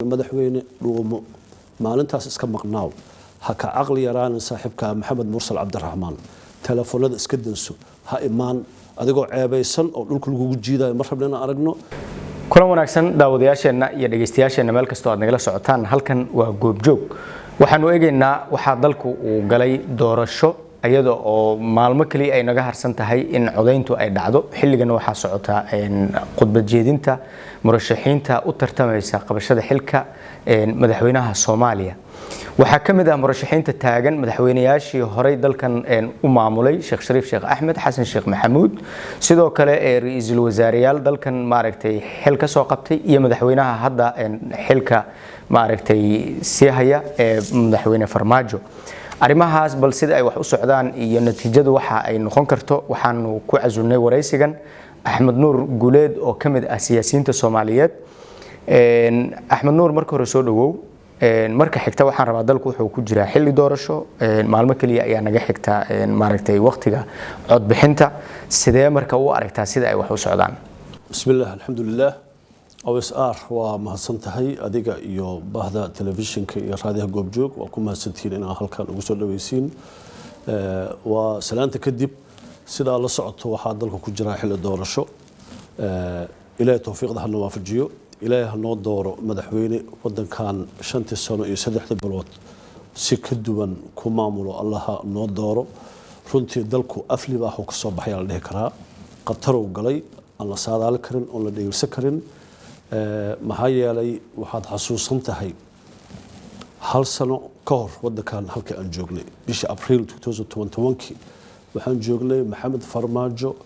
Madaxweyne, dhuumo, maalintaas iska maqnaaw, ha ka caqli yaraanin saaxiibka Maxamed Mursal Cabdiraxmaan. Telefoonada iska danso, ha imaan adigoo ceebaysan oo dhulka lagugu jiidayo. Ma rabna inaan aragno. Kulan wanaagsan, daawadayaasheenna iyo dhegaystayaasheenna meel kastoo aad nagala socotaan. Halkan waa Goobjoog. Waxaanu eegaynaa waxaa dalku uu galay doorasho, iyada oo maalmo kaliya ay naga harsan tahay in codayntu ay dhacdo. Xilligan waxaa socota khudbad jeedinta murashaxiinta u tartamaysa qabashada xilka madaxweynaha Soomaaliya. Waxaa ka mid ah murashaxiinta taagan madaxweynayaashii horey dalkan u maamulay, Sheekh Shariif Sheekh Axmed, Xasan Sheekh Maxamuud, sidoo kale ee ra-iisul wasaareyaal dalkan maaragtay xil ka soo qabtay, iyo madaxweynaha hadda xilka maaragtay sii haya ee madaxweyne Farmaajo. Arrimahaas bal sida ay wax u socdaan iyo natiijadu waxa ay noqon karto waxaanu ku casunnay waraysigan Axmed Nuur Guuleed oo ka mid ah siyaasiyiinta Soomaaliyeed. Axmed Nuur, marka hore soo dhawow. Marka xigta waxaan rabaa, dalku wuxuu ku jiraa xilli doorasho, maalmo keliya ayaa naga xigta maaragtay waqtiga codbixinta. Sidee marka u aragtaa sida ay wax u socdaan? Bismillaah, alxamdulilah. OSR, waa mahadsan tahay adiga iyo bahda telefishinka iyo raadiyaha Goobjoog. Waa ku mahadsantihiin inaa halkan ugu soo dhaweysiin. Waa salaanta kadib, sidaa la socoto waxaa dalka ku jiraa xilli doorasho. Ilaahay towfiiqda hana waafajiyo. Ilaahay hanoo dooro madaxweyne wadankan 5-tii sano iyo 3-da bilood si ka duwan ku maamulo. Allaha noo dooro. Runtii dalku afli baaxuu ka soo baxayaa la dhihi karaa, khatarow galay aan la saadaali karin oon la dhegeylsan karin. Maxaa yeelay, waxaad xasuusan tahay hal sano ka hor wadankan halka aan joognay, bishii Abriil 2021kii, waxaan joognay Maxamed Farmaajo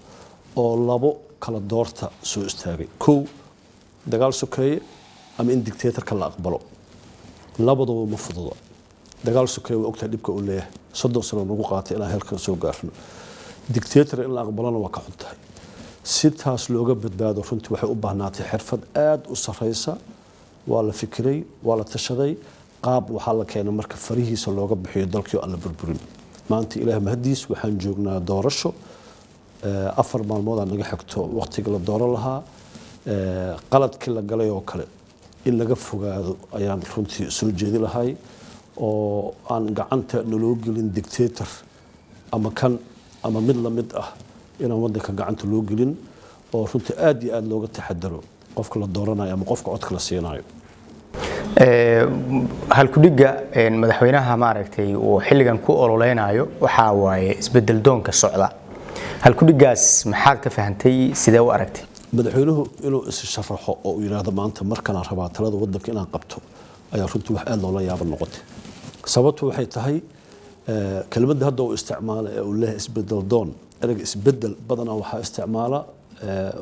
oo labo kala doorta soo istaagay: kow, dagaal sokeeye, ama in dictatorka la aqbalo. Labaduba ma fududa. Dagaal sokeeye waa ogtahay dhibka uu leeyahay, 30 sano nagu qaatay inaan heerkan soo gaarno. Dictator in la aqbalona waa ka xun tahay. Si taas looga badbaado, runtii waxay u baahnaatay xirfad aada u sarreysa. Waa la fikiray, waa la tashaday, qaab waxaa la keenay marka farihiisa looga bixiyo dalkii oo aan la burburin. Maanta, Ilaah mahadiis, waxaan joognaa doorasho. 4 maalmoodaa naga xigto waqtiga la dooran lahaa. Qaladkii la galay oo kale in laga fogaado ayaan runtii soo jeedi lahay, oo aan gacanta naloo gelin dictator ama kan ama mid la mid ah, inaan wadanka gacanta loo gelin, oo runtii aada iyo aada looga taxadaro qofka la dooranayo ama qofka codka la siinayo. Halkudhigga madaxweynaha maaragtay uu xilligan ku ololeynayo waxaa waaye isbedel doonka socda. Halkudhiggaas maxaad ka fahantay? Sidee u aragtay? Madaxweynuhu inuu is sharaxo oo uu yidhaahdo maanta markanaan rabaa talada wadanka inaan qabto ayaa runtii wax aada loola yaaba noqotay. Sababtu waxay tahay, kelmadda hadda uu isticmaala ee uu leeyahay isbedel doon, ereyga isbedel badanaa waxaa isticmaala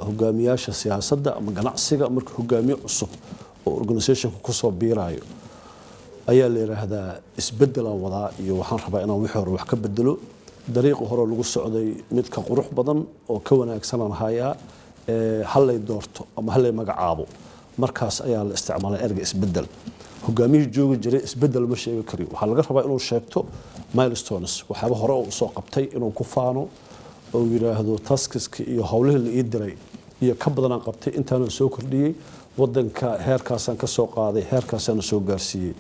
hogaamiyaasha siyaasadda ama ganacsiga. Marka hogaamiye cusub oo organizationka kusoo biiraayo ayaa la yidhaahdaa isbedelaan wadaa iyo waxaan rabaa inaan wixii hore wax ka bedelo, dariiqi hore lagu socday mid ka qurux badan oo ka wanaagsanaan hayaa, hallay doorto ama hallay magacaabo. Markaas ayaa la isticmaalaa ereyga isbedel. Hogaamiyihii joogi jiray isbedel ma sheegi kariyo. Waxaa laga rabaa inuu sheegto milestones, waxyaaba hore oo usoo qabtay inuu ku faano oo yidhaahdo taskiska iyo howlihii la ii diray iyo ka badanaan qabtay, intaanan soo kordhiyey wadanka, heerkaasaan ka soo qaaday, heerkaasaana soo gaarsiiyey,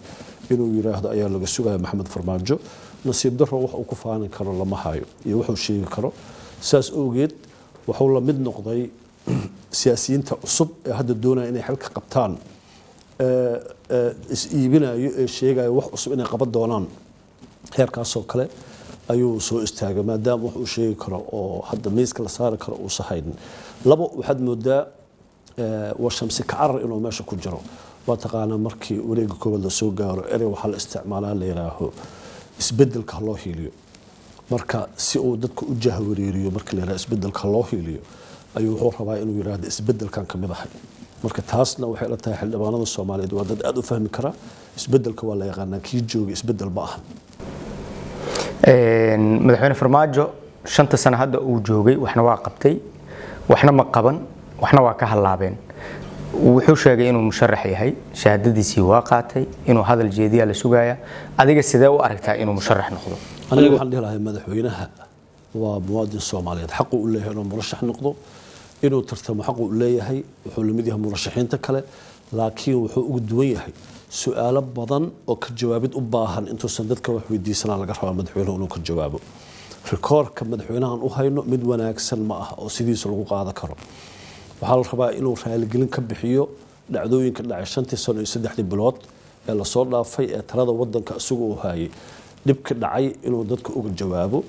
inuu yidhaahdo ayaa laga sugaya Maxamed Farmaajo. Nasiib daro, wax uu ku faani karo lama hayo iyo wuxuu sheegi karo. Saas awgeed wuxuu la mid noqday siyaasiyiinta cusub ee hadda doonaya inay xilka qabtaan, is iibinayo ee sheegayo wax cusub inay qaban doonaan. Heerkaasoo kale ayuu soo istaagay, maadaama wax uu sheegi karo oo hadda miiska la saari karo uusa haynin. Labo, waxaad moodaa waa shamsi kacarar inuu meesha ku jiro. Waa taqaanaa, markii wareega koowaad la soo gaaro, erey waxaa la isticmaalaa la yidhaaho isbedelka ha loo hiiliyo. Marka si uu dadka u jahwareeriyo, marka la yidhaho isbedelka ha loo hiiliyo, ayuu wuxuu rabaa inuu yidhaahdo isbedelkan ka mid ahay. Marka taasna waxay la tahay xildhibaanada Soomaaliyeed waa dad aada u fahmi kara. Isbedelka waa la yaqaanaa, kii jooga isbedel ma ahan. Madaxweyne Farmaajo 5-ta sano hadda uu joogay waxna waa qabtay, waxna ma qaban, waxna waa ka hallaabeen. Wuxuu sheegay inuu musharax yahay, shahaadadiisii waa qaatay, inuu hadal jeediyaa la sugaaya. Adiga sidee u aragtaa inuu musharax noqdo? Aniga waxaan dhihi lahay, madaxweynaha waa muwaadin Soomaaliyeed, xaqu u leeyahay inuu murashax noqdo, inuu tartamo xaqu u leeyahay. Wuxuu lamid yahay murashaxiinta kale. Laakiin wuxuu ugu duwan yahay su-aalo badan oo ka jawaabid u baahan intuusan dadka wax weydiisanaa laga rabaa madaxweynuhu inuu ka jawaabo. Rikoorka madaxweynahan u hayno mid wanaagsan ma aha oo sidiisa lagu qaadan karo. Waxaa la rabaa inuu raaligelin ka bixiyo dhacdooyinka dhacay 5-tii sano iyo 3-dii bilood ee lasoo dhaafay ee talada wadanka isagu uu hayay. Dhibka dhacay inuu dadka uga jawaabo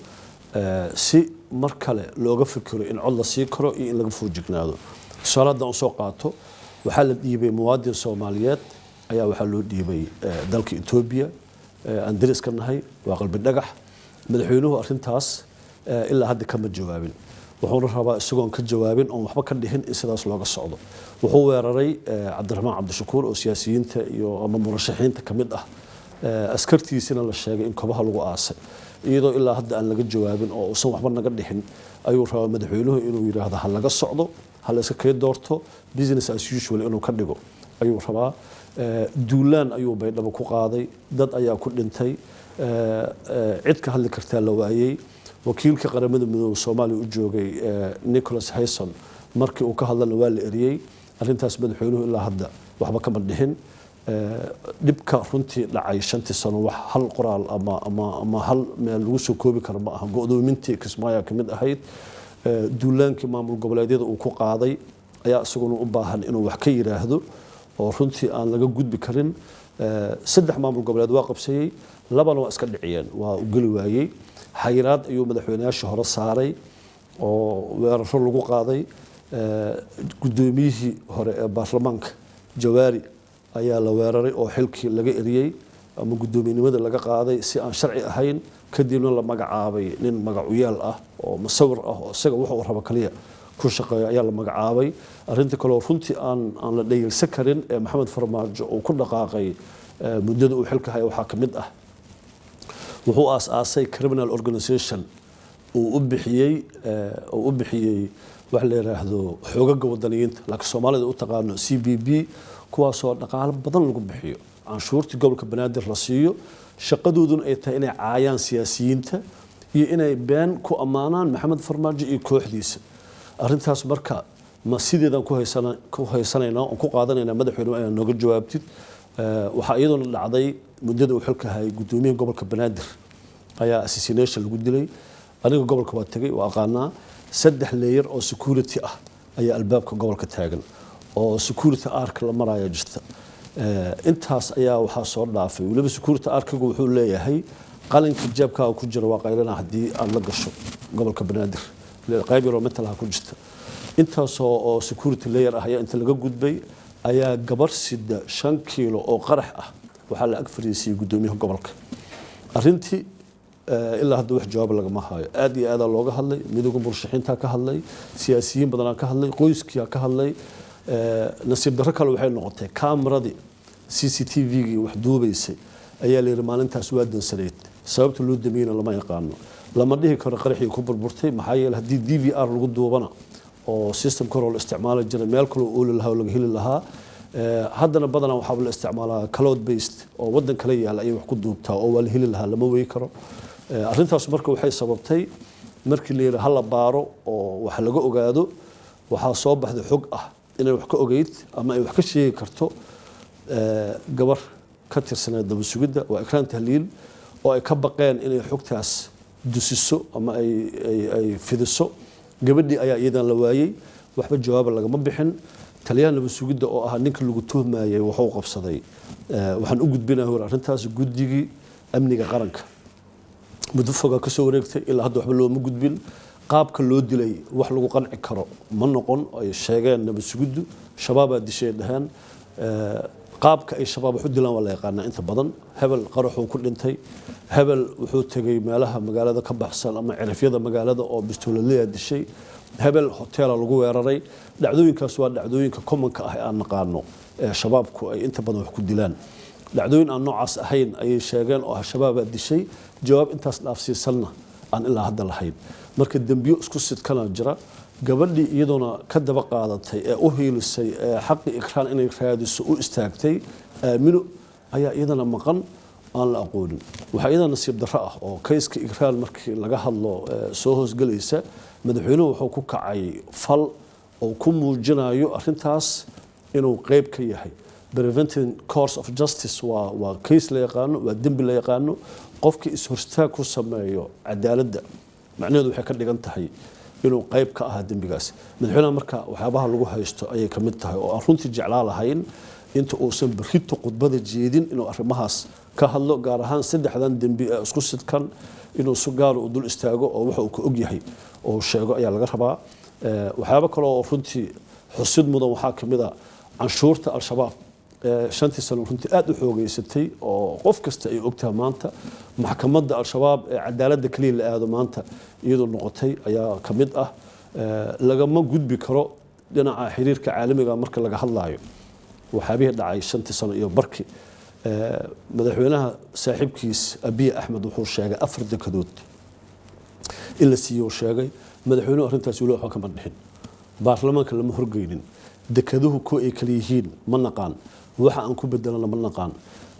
si mar kale looga fikiro in cod la sii karo iyo in laga foojignaado. Tusaale haddaan usoo qaato, waxaa la dhiibay muwaadin Soomaaliyeed ayaa waxaa loo dhiibay dalka Etoobiya aan dariska nahay, waa Qalbi Dhagax. Madaxweynuhu arrintaas ilaa hadda kama jawaabin, wuxuuna rabaa isagoon ka jawaabin oon waxba ka dhihin in sidaas looga socdo. Wuxuu weeraray Cabdiraxmaan Cabdishakuur oo siyaasiyiinta iyo ama murashaxiinta ka mid ah, askartiisina la sheegay in kobaha lagu aasay. Iyadoo ilaa hadda aan laga jawaabin oo uusan waxba naga dhihin ayuu rabaa madaxweynuhu inuu yidhaahdo ha laga socdo, ha la iska kay doorto, business as usual inuu ka dhigo ayuu rabaa. Duulaan ayuu Baydhabo ku qaaday, dad ayaa ku dhintay, cid ka hadli kartaa la waayey. Wakiilka Qaramada Midoobe Soomaaliya u joogay, Nicholas Hayson, markii uu ka hadlana waa la eriyey. Arrintaas madaxweynuhu ilaa hadda waxba kama dhihin. Dhibka runtii dhacay 5-tii sano wax hal qoraal ama hal meel lagu soo koobi karo ma aha. Go'doomintii Kismaayo ka mid ahayd, duulaankii maamul goboleedyada uu ku qaaday ayaa isaguna u baahan inuu wax ka yiraahdo oo runtii aan laga gudbi karin. Saddex maamul goboleed waa qabsayey, labana waa iska dhiciyeen, waa u geli waayey. Xayiraad ayuu madaxweynayaashii hore saaray oo weeraro lagu qaaday. Guddoomiyihii hore ee baarlamaanka, Jawaari, ayaa la weeraray oo xilkii laga eriyey ama guddoomiyenimada laga qaaday si aan sharci ahayn, kadibna la magacaabay nin magacuyaal ah oo musawir ah oo isaga wuxuu uu rabo kaliya ku shaqeeyo ayaa la magacaabay. Arrinta kaleo runtii aan la dhayalsan karin ee Maxamed Farmaajo uu ku dhaqaaqay muddada uu xilka haya waxaa ka mid ah wuxuu aas-aasay criminal organization uu u bixiyey wax la yiraahdo Xoogaga Wadaniyiinta, laakiin Soomaalida u taqaano CBB, kuwaasoo dhaqaalo badan lagu bixiyo, canshuurtii gobolka Banaadir la siiyo, shaqadooduna ay tahay inay caayaan siyaasiyiinta iyo inay been ku ammaanaan Maxamed Farmaajo iyo kooxdiisa. Arrintaas marka ma sideedaan ku haysanaynaa oon ku qaadanaynaa? Madaxweyne, waa inaad nooga jawaabtid. Waxaa iyaduna dhacday muddada uu xilka hayay guddoomiyaha gobolka Banaadir ayaa assassination lagu dilay. Aniga gobolka waa tegay, waa aqaanaa. Saddex layer oo security ah ayaa albaabka gobolka taagan oo security ark la maraya jirta. Intaas ayaa waxaa soo dhaafay weliba security arkigu wuxuu leeyahay qalinka jeebkaaga ku jira waa qaylana haddii aada la gasho gobolka Banaadir, qayb yaroo mentalaha ku jirta. Intaasoo oo security layer ah ayaa inta laga gudbay ayaa gabar sida 5 kiilo oo qarax ah waxaa la ag fariisiyey guddoomiyaha gobolka. Arrintii ilaa hadda wax jawaab lagama hayo. Aad iyo aadaa looga hadlay, midowga murashaxiinta ka hadlay, siyaasiyiin badanaa ka hadlay, qoyskiyaa ka hadlay. Nasiib darro kale waxay noqotay kamaradii CCTV-gii wax duubaysay ayaa la yidhi maalintaas waa dansaneyd. Sababta loo damiyeyna lama yaqaano. Lama dhihi karo qaraxii ku burburtay, maxaa yeele haddii DVR lagu duubana oo system koroo la isticmaali jiray meel kaloo ooli lahaa oo laga heli lahaa. Haddana badanaa waxaaba la isticmaalaa cloud based oo waddan kale yaala ayay wax ku duubtaa oo waa la heli lahaa, lama wey karo. Arrintaas marka waxay sababtay markii la yidhi hala baaro oo wax laga ogaado, waxaa soo baxday xog ah inay wax ka ogeyd ama ay wax ka sheegi karto gabar ka tirsaneed daba sugidda, waa Ikraan Tahliil, oo ay ka baqeen inay xogtaas dusiso ama ay fidiso. Gabadhii ayaa iyadan la waayey, waxba jawaaba lagama bixin. Taliyaha nabad sugidda oo ahaa ninka lagu tuhmayay wuxuu qabsaday, waxaan u gudbinaya hor arrintaas guddigii amniga qaranka. Muddo fogaa ka soo wareegtay, ilaa hadda waxba looma gudbin. Qaabka loo dilay wax lagu qanci karo ma noqon. Ay sheegeen nabad sugiddu Shabaabaa dishay dhaheen. Qaabka ay Shabaab wax u dilaan waa la yaqaanaa inta badan. Hebel qaraxuu ku dhintay, hebel wuxuu tegay meelaha magaalada ka baxsan ama cirifyada magaalada oo bistoolaleya dishay, hebel hoteela lagu weeraray. Dhacdooyinkaas waa dhacdooyinka commonka ah ee aan naqaano ee Shabaabku ay inta badan wax ku dilaan. Dhacdooyin aan noocaas ahayn ayay sheegeen oo ah Shabaabaa dishay, jawaab intaas dhaafsiisanna aan ilaa hadda lahayn. Marka dembiyo isku sidkana jira. Gabadhii iyadoona ka daba qaadatay ee u hiilisay ee xaqii Ikraan inay raadiso u istaagtay, Aamino, ayaa iyadana maqan, aan la aqoonin. Waxaa iyadana nasiib darro ah oo kayska Ikraan markii laga hadlo soo hoosgelaysa, madaxweynuhu wuxuu ku kacay fal oo ku muujinayo arrintaas inuu qeyb ka yahay. Preventing course of justice waa case la yaqaano, waa dembi la yaqaano. Qofkii is-hortaag ku sameeyo cadaaladda, macnaheedu waxay ka dhigan tahay inuu qayb ka ahaa dembigaas. Madaxweynaha marka waxyaabaha lagu haysto ayay ka mid tahay, oo aan runtii jeclaa lahayn inta uusan berrito khudbada jeedin inuu arrimahaas ka hadlo, gaar ahaan saddexdan dembi ee isku sidkan inuu si gaara u dul istaago oo waxa uu ka og yahay oo sheego ayaa laga rabaa. Waxyaabo kale oo runtii xusid mudan waxaa ka mid a canshuurta Al-Shabaab 5-tii sano runtii aada u xoogeysatay, oo qof kasta ay ogtahay maanta maxkamadda Al-Shabaab ee cadaaladda keliya la aado maanta iyadoo noqotay ayaa ka mid ah. Lagama gudbi karo dhinaca xiriirka caalamiga marka laga hadlaayo waxyaabihii dhacay 5-tii sano iyo barkii. Madaxweynaha saaxiibkiis Abiy Axmed wuxuu sheegay 4 dekadood in la siiyo. Sheegay madaxweynuhu arrintaas weli waxba kama dhixin, baarlamaanka lama horgeynin. Dekaduhu ko ay kala yihiin ma naqaan, waxa aan ku bedelana ma naqaan.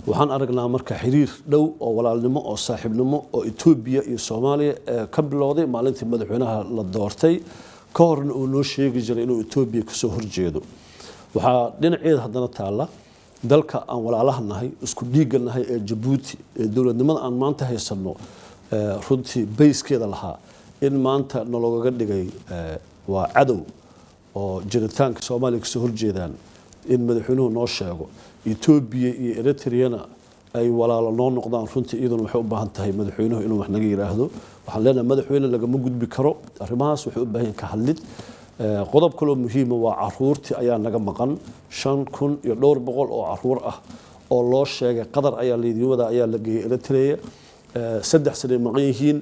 Waxaan aragnaa marka xiriir dhow oo walaalnimo oo saaxiibnimo oo Etoobiya iyo Soomaaliya ee ka bilowday maalintii madaxweynaha la doortay, ka horna uu noo sheegi jiray inuu Etoobiya kasoo horjeedo. Waxaa dhinaceeda haddana taalla dalka aan walaalaha nahay, isku dhiigga nahay ee Jabuuti, ee dowladnimada aan maanta haysanno runtii bayskeeda lahaa, in maanta naloogaga dhigay waa cadow oo jiritaanka Soomaaliya kasoo horjeedaan. In madaxweynuhu noo sheego Etoobiya iyo Eritreana ay walaalo noo noqdaan, runtii iyaduna waxay u baahan tahay madaxweynuhu inuu wax naga yidhaahdo. Waxaan leenahay, madaxweyne, lagama gudbi karo arrimahaas, waxay u baahan yihiin ka hadlid. Qodob kaloo muhiima waa caruurtii ayaa naga maqan, 5 kun iyo dhowr boqol oo caruur ah oo loo sheegay Qatar ayaa laydin wadaa ayaa la geeyey Eritrea. 3 sanay maqan yihiin.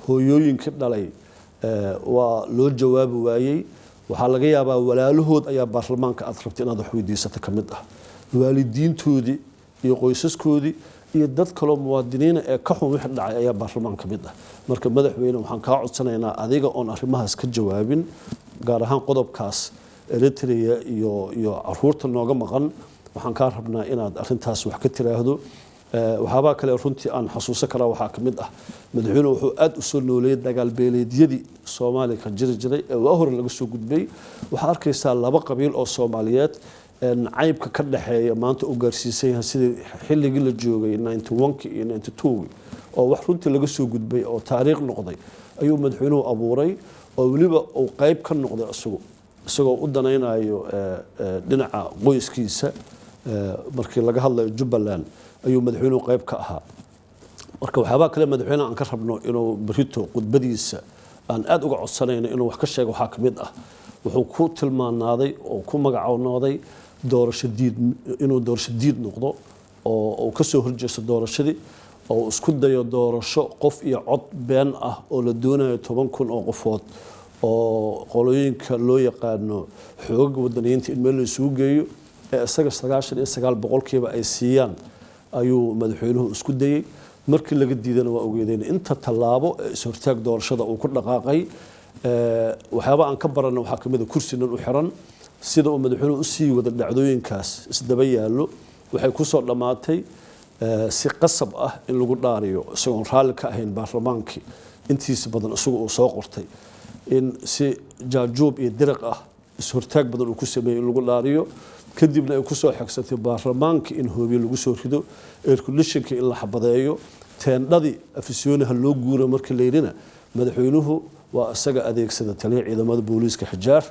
Hooyooyinkii dhalay waa loo jawaabi waayey. Waxaa laga yaabaa walaalahood ayaa baarlamaanka aad rabta inaad wax weydiisato ka mid ah, waalidiintoodii iyo qoysaskoodii iyo dad kaloo muwaadiniina ee ka xun wixii dhacay ayaa baarlamaan ka mid ah. Marka madaxweyne, waxaan kaa codsanaynaa adiga oon arrimahaas ka jawaabin, gaar ahaan qodobkaas Eritrea iyo caruurta nooga maqan, waxaan kaa rabnaa inaad arrintaas wax ka tiraahdo. Waxyaabaa kale runtii aan xasuusan karaa waxaa ka mid ah madaxweynuhu wuxuu aada u soo nooleeyay dagaal beeleedyadii Soomaaliya ka jiri jiray ee waa hore laga soo gudbay. Waxaa arkaysaa laba qabiil oo Soomaaliyeed nacaybka ka dhexeeya maanta u gaarsiisan yahay sidii xilligii la joogay 91-kii iyo 92-gii, oo wax runtii laga soo gudbay oo taariikh noqday ayuu madaxweynuhu abuuray, oo weliba uu qayb ka noqday isagu, isagoo u danaynayo dhinaca qoyskiisa. Markii laga hadlayo Jubbaland ayuu madaxweynuhu qayb ka ahaa. Marka waxyaabaha kale madaxweyne aan ka rabno inuu berrito khudbadiisa aan aada uga codsanayno inuu wax ka sheego waxaa ka mid ah wuxuu ku tilmaanaaday oo ku magacoonaaday doorasho diid, inuu doorasho diid noqdo oo uu ka soo horjeesto doorashadii, oo isku dayo doorasho qof iyo cod been ah oo la doonayo 10,000 oo qofood oo qolooyinka loo yaqaano xoogaga wadaniyiinta in meel la isugu geeyo ee isaga 99% ay siiyaan ayuu madaxweynuhu isku dayey. Markii laga diidana waa ogeedeen inta tallaabo ee is-hortaag doorashada uu ku dhaqaaqay. Waxyaaba aan ka baranna waxaa kamid a kursinan u xiran sida uu madaxweynuhu usii wada dhacdooyinkaas isdaba yaallo, waxay kusoo dhammaatay si qasab ah in lagu dhaariyo isagoon raalli ka ahayn baarlamaankii intiisa badan isagu uu soo qortay, in si jaajuub iyo diriq ah is-hortaag badan uu ku sameeyey in lagu dhaariyo. Kadibna ay kusoo xigsatay baarlamaanka in hoobiye lagu soo rido, airconditionka in la xabadeeyo, teendhadii Afisyooniha loo guuro. Markii la yidhina madaxweynuhu waa isaga adeegsada taliya ciidamada booliiska Xijaar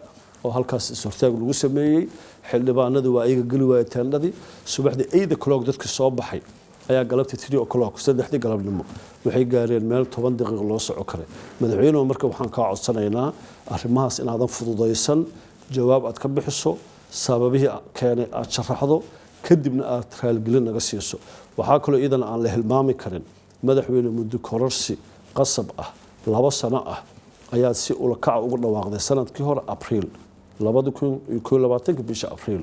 oo halkaas is-hortaag lagu sameeyey. Xildhibaanadii waa ayaga geli waayey teendhadii. Subaxdii 8 o'clock dadka soo baxay ayaa galabtii 3 o'clock, 3-dii galabnimo, waxay gaareen meel 10 daqiiq loo soco karay. Madaxweynuhu, marka waxaan kaa codsanaynaa arrimahaas inaadan fududaysan, jawaab aad ka bixiso, sababihii keenay aad sharaxdo, kadibna aad raalgelin naga siiso. Waxaa kaloo iyadana aan la hilmaami karin, madaxweyne, muddo kororsi qasab ah 2 sano ah ayaad si ulakaca ugu dhawaaqday sanadkii hore Abriil 2021-ka, bisha Abriil.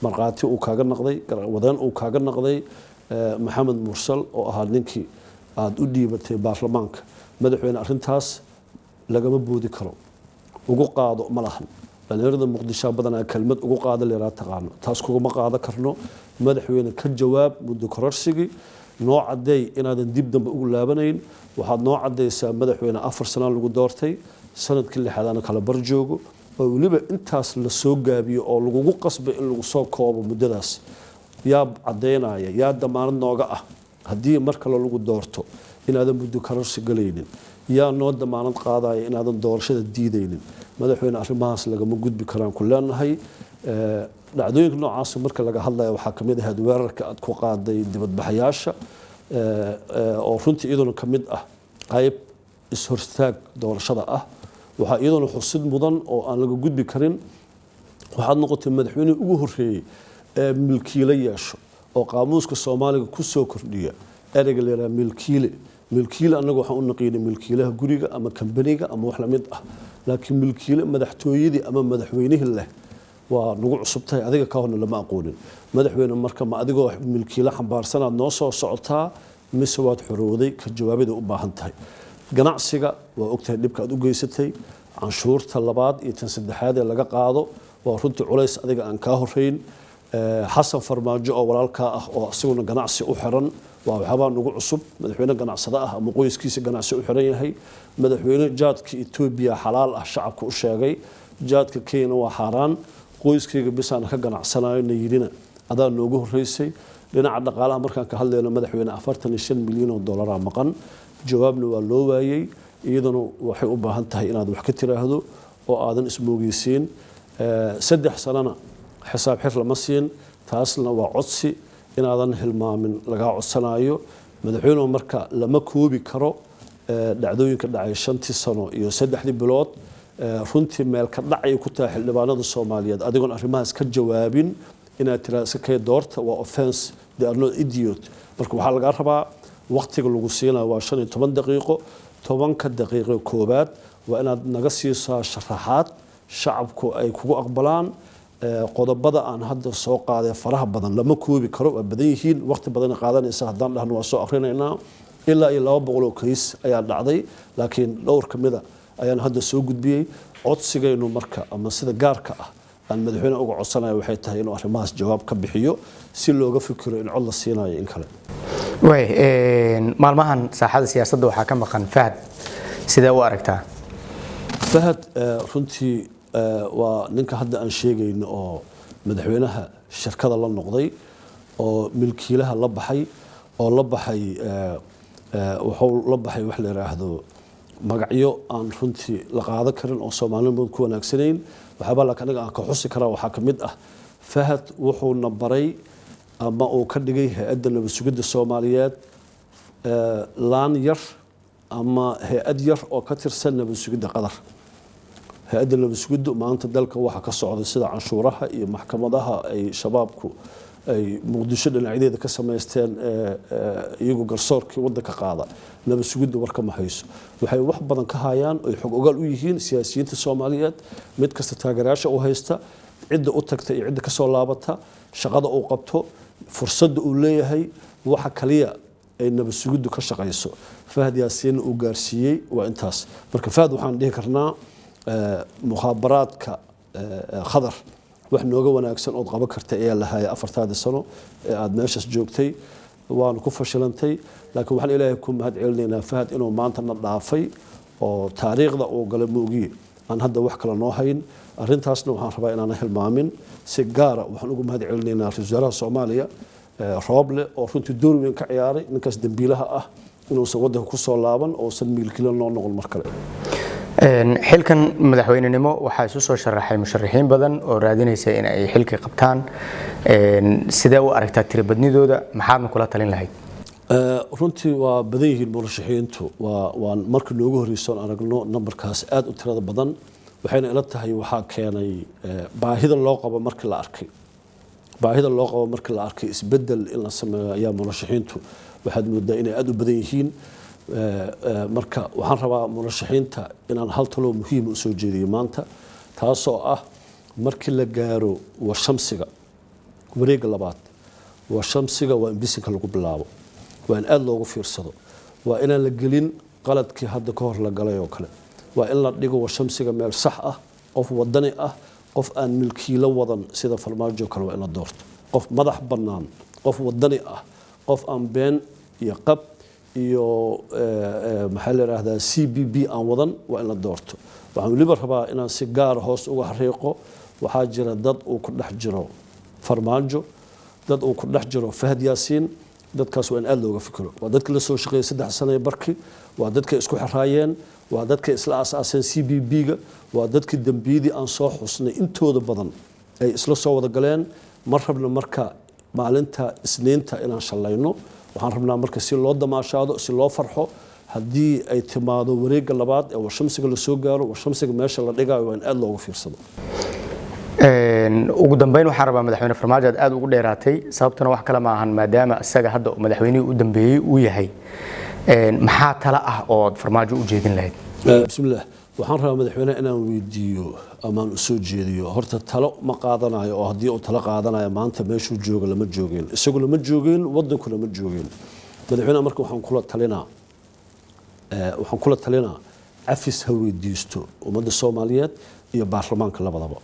Markhaati uu kaaga naqday, wadeen uu kaaga naqday Maxamed Mursal oo ahaa ninkii aada u dhiibatay baarlamaanka. Madaxweyne, arrintaas lagama boodi karo. Ugu qaado ma lahan dhalinyarada Muqdisho badanaa kelmad ugu qaada leeraa taqaano, taas kuguma qaado karno. Madaxweyne, ka jawaab muddo kororsigii, noo caddeey inaadan dib dambe ugu laabanayn. Waxaad noo caddaysaa, madaxweyne, 4 sana lagu doortay, sanadkii lixaad kala bar joogo, oo weliba intaas la soo gaabiyo oo lagugu qasbay in lagu soo koobo muddadaas. Yaa caddaynaya, yaa damaanad nooga ah haddii mar kale lagu doorto inaadan muddo kororsi galaynin? Yaa noo damaanad qaadaya inaadan doorashada diidaynin? Madaxweyne, arrimahaas lagama gudbi karaan ku leenahay. Dhacdooyinka noocaas marka laga hadlaya waxaa kamid ahayd weerarka aad ku qaaday dibadbaxayaasha, oo runtii iyaduna ka mid ah qayb is-hortaag doorashada ah. Waxaa iyaduna xusid mudan oo aan laga gudbi karin, waxaad noqotay madaxweynihii ugu horreeyey ee milkiile yeesho oo qaamuuska Soomaaliga ku soo kordhiya ereyga la yidhaha milkiile. Milkiile annagu waxaan u naqiinay milkiilaha guriga ama kambaniga ama wax lamid ah, laakiin milkiile madaxtooyadii ama madaxweynihii leh waa nagu cusub tahay, adiga ka horna lama aqoonin. Madaxweyne, marka ma adigoo milkiile xambaarsanaad noo soo socotaa mise waad xorowday? Ka jawaabida u baahan tahay. Ganacsiga waa ogtahay dhibka aad u geysatay. Canshuurta labaad iyo tan saddexaad ee laga qaado waa runtii culays adiga aan kaa horeyn. Xasan Farmaajo oo walaalkaa ah oo isaguna ganacsi u xiran waa waxyaabaa nagu cusub, madaxweyne ganacsado ah ama qoyskiisa ganacsi u xiran yahay. Madaxweyne jaadka Etoobiya xalaal ah shacabka u sheegay, jaadka Kenya waa xaaraan, qoyskayga bisaan ka ganacsanayo na yidhina adaa noogu horreysay. Dhinaca dhaqaalaha markaan ka hadlayno, madaxweyne, 45 milyan oo dollaraa maqan, jawaabna waa loo waayey. Iyaduna waxay u baahan tahay inaad wax ka tiraahdo oo aadan ismoogeysiin. 3 sanana xisaab xir lama siin, taasna waa codsi inaadan hilmaamin lagaa codsanayo, madaxweynuhu. Marka lama koobi karo dhacdooyinka dhacay 5-tii sano iyo 3-dii bilood. Runtii meel ka dhacay ku tahay xildhibaanada Soomaaliyeed adigoon arrimahaas ka jawaabin inaad tiraa iska kay doorta waa offense. They are not idiot. Marka waxaa lagaa rabaa, waqtiga lagu siinayo waa 15 daqiiqo. 10-ka daqiiqo koobaad waa inaad naga siisaa sharaxaad shacabku ay kugu aqbalaan qodobada aan hadda soo qaaday faraha badan. Lama koobi karo, waa badan yihiin, waqti badan qaadanaysa haddaan dhahno waa soo akrinaynaa. Ilaa iyo 200 oo kays ayaa dhacday, laakiin dhowr ka mida ayaan hadda soo gudbiyey. Codsigaynu marka ama sida gaarka ah aan madaxweyne uga codsanaya waxay tahay inuu arrimahaas jawaab ka bixiyo si looga fikiro in cod la siinayo in kale. Way maalmahan saaxada siyaasadda waxaa ka maqan Fahad, sidee u aragtaa? Fahad runtii waa ninka hadda aan sheegayno oo madaxweynaha shirkada la noqday oo milkiilaha la baxay oo la baxay, wuxuu la baxay wax la yidhaahdo magacyo aan runtii la qaadan karin oo Soomaalida ku wanaagsanayn. Waxyaabaa laakiin aniga aan ka xusi karaa waxaa ka mid ah, Fahad wuxuuna baray ama uu ka dhigay hay-adda nabad sugidda Soomaaliyeed laan yar ama hay-ad yar oo ka tirsan nabad sugidda Qatar. Hay-adda nabad sugiddu maanta dalka waxa ka socda, sida canshuuraha iyo maxkamadaha ay Shabaabku ay Muqdisho dhinacyadeeda ka samaysteen, iyagu garsoorkii waddanka qaada, nabad sugiddu warka ma hayso. Waxay wax badan ka hayaan oy xog ogaal u yihiin siyaasiyiinta Soomaaliyeed, mid kasta taageerayaasha u haysta, cidda u tagta iyo cidda kasoo laabata, shaqada uu qabto, fursadda uu leeyahay. Waxa kaliya ay nabad sugiddu ka shaqayso, Fahad Yaasiin uu gaarsiiyey, waa intaas. Marka Fahad waxaan dhihi karnaa, mukhaabaraadka Khadar wax nooga wanaagsan ood qaban kartay ayaa la hayay 4-taadii sano ee aada meeshaas joogtay, waanu ku fashilantay. Laakiin waxaan Ilaahay ku mahad celinaynaa Fahad inuu maanta na dhaafay oo taariikhda uu galay moogiye aan hadda wax kale noo hayn. Arrintaasna waxaan rabaa inaanan hilmaamin. Si gaara waxaan ugu mahad celinaynaa ra-iisul wasaaraha Soomaaliya Rooble oo runtii door weyn ka ciyaaray ninkaas dembiilaha ah inuusan waddanka kusoo laaban oosan milkila noo noqon mar kale. Xilkan madaxweynenimo waxaa isu soo sharaxay musharaxiin badan oo raadinaysa in ay xilka qabtaan. Sidee u aragtaa tirabadnidooda, maxaadna kula talin lahayd? Runtii waa badan yihiin murashaxiintu. Waa markii noogu horreysoon aragno nambarkaas aada u tirada badan, waxayna ila tahay waxaa keenay baahida loo qabo markii la arkay, baahida loo qabo markii la arkay isbedel in la sameeyo ayaa murashaxiintu waxaad moodaa inay aada u badan yihiin. Marka waxaan rabaa murashaxiinta inaan hal taloo muhiima usoo jeediyo maanta, taasoo ah markii la gaaro washamsiga wareegga labaad, washamsiga waa in bisinka lagu bilaabo, waa in aada loogu fiirsado, waa inaan la gelin qaladkii hadda ka hor la galay oo kale. Waa in la dhigo washamsiga meel sax ah, qof wadani ah, qof aan milkiilo wadan sida Farmaajo kale waa in la doorto, qof madax bannaan, qof wadani ah, qof aan been iyo qab iyo maxaa la yidhaahdaa CBB aan wadan waa in la doorto. Waxaan weliba rabaa inaan si gaara hoos uga xariiqo, waxaa jira dad uu ku dhex jiro Farmaajo. Dad uu ku dhex jiro Fahad Yaasiin. Dadkaas waa in aada looga fikiro. Waa dadka la soo shaqeeyay 3 sano barki, waa dadka isku xiraayeen, waa dadka isla aasaaseen CBB-ga, waa dadkii dembiyadii aan soo xusnay intooda badan ay isla soo wada galeen. Ma rabno marka maalinta Isniinta inaan shallayno. Waxaan rabnaa marka si loo damaashaado, si loo farxo, haddii ay timaado wareegga labaad ee warshamsiga lasoo gaaro, warshamsiga meesha la dhigayo waa in aada looga fiirsado. Ugu dambeyn, waxaan rabaa Madaxweyne Farmaajo aad aada ugu dheeraatay, sababtuna wax kale ma ahan, maadaama isaga hadda madaxweynihii u dambeeyey uu yahay, maxaa tala ah ood Farmaajo u jeedin lahayd? Bismillaah. Waxaan rabaa madaxweyneha inaan weydiiyo amaan u soo jeediyo. Horta talo ma qaadanayo, oo haddii uu talo qaadanayo maanta meeshuu joogo lama joogeen, isagu lama joogeen, wadankuna ma joogeen. Madaxweyneha marka waxaan kula talinaa cafis ha weydiisto ummadda Soomaaliyeed iyo baarlamaanka labadaba.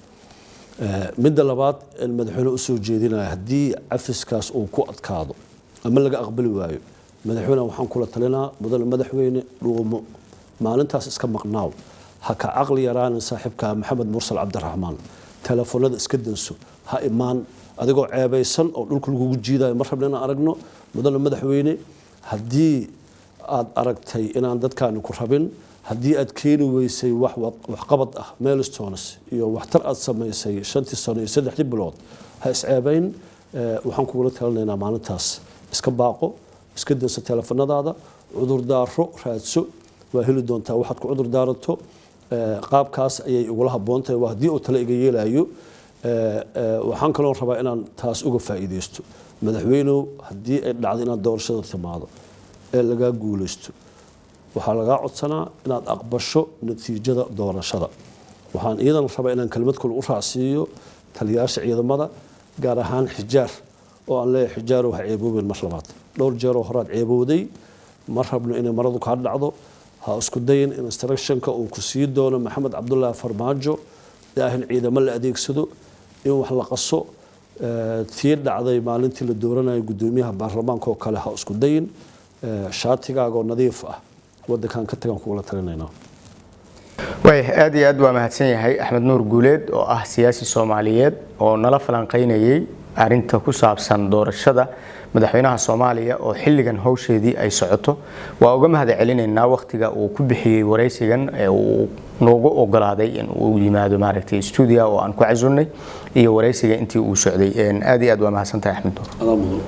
Midda labaad in madaxweyne usoo jeedinaya, haddii cafiskaas uu ku adkaado ama laga aqbali waayo, madaxweyne waxaan kula talinaa: mudane madaxweyne, dhuumo, maalintaas iska maqnaaw, ha ka caqli yaraanin saaxiibka Maxamed Mursal Cabdiraxmaan, telefoonada iska danso, ha imaan adigoo ceebaysan oo dhulka lagugu jiidayo. Ma rabna inaan aragno. Mudane madaxweyne, haddii aad aragtay inaan dadkaani ku rabin, haddii aad keeni weysay wax waxqabad ah, milestones iyo waxtar aad samaysay 5-tii sano iyo 3-dii bilood, ha isceebayn. Waxaan kugula talinaynaa maalintaas iska baaqo, iska danso teleefanadaada, cudurdaaro raadso, waa heli doontaa waxaad ku cudur daarato. Qaabkaas ayay igula habboon tahay, waa haddii uu tale iga yeelayo. Waxaan kaloo rabaa inaan taas uga faa'iidaysto: madaxweynuhu, haddii ay dhacdo inaad doorashada timaado ee lagaa guulaysto, waxaa lagaa codsanaa inaad aqbasho natiijada doorashada. Waxaan iyadana rabaa inaan kelmad kale u raacsiiyo taliyaasha ciidamada, gaar ahaan Xijaar, oo aan leeyahay: Xijaarow, ha ceeboobeen mar labaad. Dhowr jeeroo horaad ceebowday, ma rabno inay maradu kaa dhacdo. Ha isku dayin in instructionka uu ku sii doono Maxamed Cabdulaahi Farmaajo ee ah in ciidamo la adeegsado, in wax la qaso, tii dhacday maalintii la dooranayo guddoomiyaha baarlamaanka oo kale, ha isku dayin. Shaatigaagoo nadiif ah wadankan ka tagan kugula talinaynaa. Waaya, aad iyo aad waa mahadsan yahay Axmed Nuur Guuleed, oo ah siyaasi Soomaaliyeed oo nala falanqaynayay arinta ku saabsan doorashada madaxweynaha Soomaaliya oo xilligan howsheedii ay socoto. Waa uga mahad celinaynaa waqtiga uu ku bixiyey waraysigan ee uu noogu ogolaaday in uu yimaado maaragtay stuudiya oo aan ku casunnay iyo waraysiga intii uu socday. Aad iyo aad waa mahadsantahay, Axmed Nuur. Adaa mudan.